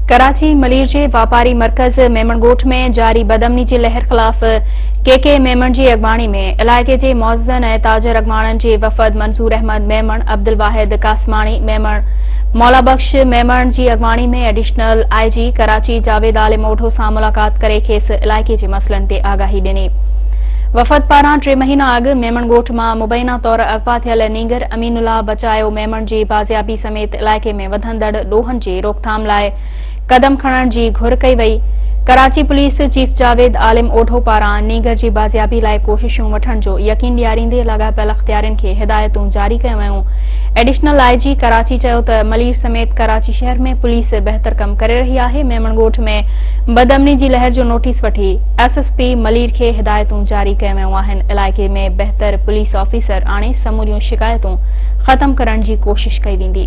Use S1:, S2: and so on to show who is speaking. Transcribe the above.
S1: ڪراچي، ملير جي واپاري مرڪز ميمڻ ڳوٺ ۾ جاري بدامني جي لهر خلاف ڪي ڪي ميمڻ جي اڳواڻي ۾ علائقي جي معززن ۽ تاجر اڳواڻن جي وفد منظور احمد ميمڻ، عبدالواحد قاسماڻي ميمڻ، مولا بخش ميمڻ جي اڳواڻي ۾ additional I G Karachi Javed Alam Odho سان ملاقات ڪري کيس علائقي جي مسئلن تي آگاهي ڏني. وفد پاران ٽي مهينا اڳ ميمڻ ڳوٺ مان مبينا طور اغوا ٿيل نينگر امين الله بچايو ميمڻ جي بازيابي سميت علائقي ۾ وڌندڙ ڏوهن جي روڪٿام لاء قدم کڻڻ جي گهر ڪئي وئي. ڪراچي پوليس چيف جاويد عالم اوڍو پاران نينگر جي بازيابي لاء ڪوششون وٺڻ جو يقين ڏياريندي لاڳاپيل اختيارين کي هدايتون جاري ڪيون ويون. ايڊيشنل I جي ڪراچي چيو ته ملير سميت ڪراچي شهر ۾ پوليس بهتر ڪم ڪري رهي آهي، ميمڻ ڳوٺ ۾ بدامني جي لهر جو نوٽيس وٺي ايس ايس پي ملير کي هدايتون جاري ڪيون ويون آهن، علائقي ۾ بهتر پوليس آفيسر آڻي سموريون شڪايتون ختم ڪرڻ جي ڪوشش ڪئي ويندي.